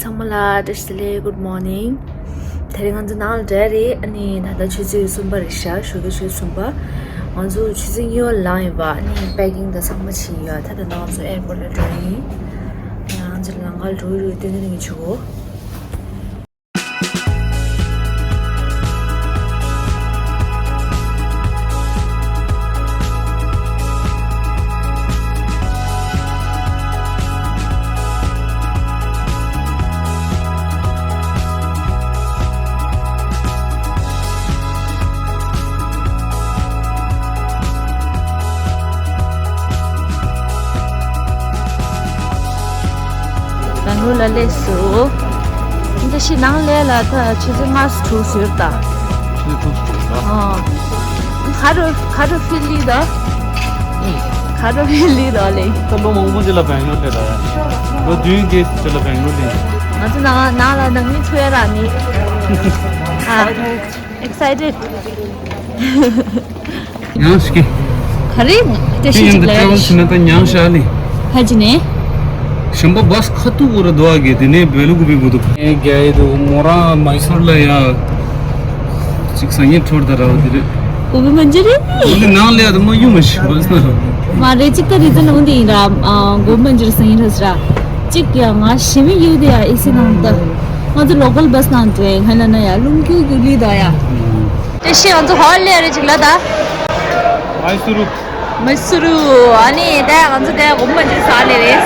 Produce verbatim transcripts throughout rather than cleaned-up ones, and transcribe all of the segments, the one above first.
ཚང་མ་ལ་བཀྲ་ཤིས་བདེ་ལེགས། Good morning། དེ་རིང་ང་ཚོ་ནང་ལ་འགྲོ་རེད། ཨ་ནི་ད་ལྟ་ཆུ་ཚོད་གསུམ་པ་རེད་ཤག་ཞོགས་ཀའི་ཆུ་ཚོད་གསུམ་པ། ང་ཚོ་ཆུ་ཚོད་གཉིས་པ་ལངས་ཡིན་པ། ཨ་ནི་པེ་ཀིང་དང་ཚང་མ་བྱས་ཡོད། ད་ད་ལྟ་ང་ཚོ་ཨེར་པོར་ལ་འགྲོ་ཡིན། ང་ཚོ་ལམ་ཁ་ལ་འགྲོ་ཡི་རེད། ཏན་ཏན་གྱི་ཆུ་གོ། ལམ་ལུགས་ལ་སླེབས་སོང་། འདི་ཞིག་ནང་ལས་ལ་ད་ཆུ་ཚོད་ལྔ་དྲུག་ཟེར་ད། ཆུ་ཚོད་དྲུག་ཟེར་ད། ཨ། ག་རུ་ག་རུ་ཕི་ལི་ད། ག་རུ་ཕི་ལི་ད་ལེ། ད་ལོ་མང་པོ་ཅིག་ལ་བེང་ལོར་སླེབས་ད་ཡ། ལོ་བདུན་བརྒྱད་ཅིག་ལ་བེང་ལོར་སླེབས། ང་ཚོ་ནང་ནང་ལ་ནང་མི་ཚོ་ཡ་ར་ནི། ཨ། Excited། ཡང་ཞིག་ག་རེ་བཀྲ་ཤིས་ཤིག་ལ་ཡ། ཕྱིན་ན་ད་ཉང་ཤ་ལི། ཧ་ཅི་ནས། གཞན་པ་བས་ཁ་ཐུག་འུ་ར་དུ་ཨ་གེ་དེ་ནས་བེ་ལུ་གུ་བི་བུ་དུ། ཨེ་རྒྱ་ཡི་དུ་མོ་རང་མའི་སོར་ལ་ཡ། ཅིག་སང་ཉིན་འཕྲོར་ད་ར་བ་དེ་རེད། གོ་བི་མ་འཇི་རེད། འདི་ནང་ལ་ཡ་དུ་མ་ཡུ་མ་ཤི་བ་ས། མ་རེད། ཅིག་ད་རི་ཙི་ནང་དེ་ཡིན་ར། གོ་བི་མ་འཇི་རེད་སང་ཉིན་ར་ཟི་ར། ཅིག་ཡ་ང་ཞི་མི་ཡུ་དེ་ཡ་ཨེ་སི་ནང་ད། ང་ཚོ་ལོ་ཀལ་བས་ནང་དུ་ང་ལ་ན་ཡ་རླུང་རྒྱུག་རྒྱུག་ལི་ད་ཡ། ཏེ་ཤི་ང་ཚོ་ཧོལ་ལེ་རེ་ཅིག་ལ་ད། མའི་སུ་རུ། མའི་སུ་རུ། ཨ་ནི་ད་ང་ཚོ་ད་གོ་བི་མ་འཇི་ས་ལེ་རེད།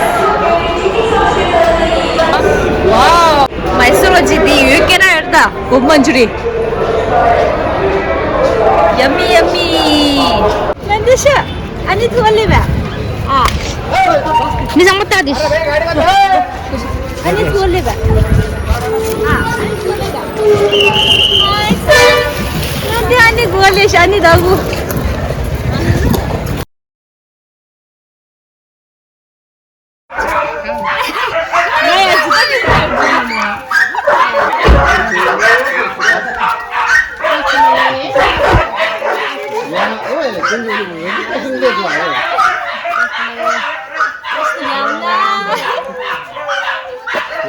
ཝའོ། མའི་སུ་རུ་ཅིག་དེ་ཡོད་སྐད་ན་ཡོད་ད་གོ་བི་མ་འཇི་རེད། Yummy, yummy། ལན་ཏེ་ཤི། ཨ་ནི་ཐུ་བ་ལེ་བ། ཨ། མི་ཚང་མ་ལྟ་དེ། ཨ་ནི་ཐུ་ལེ་བ། ཨ། ཨ་ནི་ཐུ་ལེ་བ། ཨ་ནི་ཨ་ནི་གོ་ལེ་ཤ་ཨ་ནི་ད་གུ།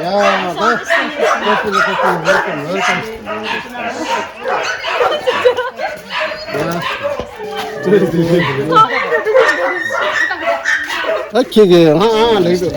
Yeah, that's, that's, that's, welcome, welcome. Yeah. Okay, okay. Ah, ah, like that.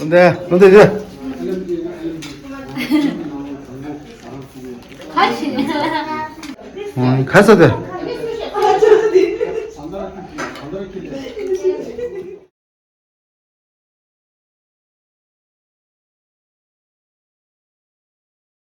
འདི་ལོ་འདི་འདི། ཁ་ས་དེ།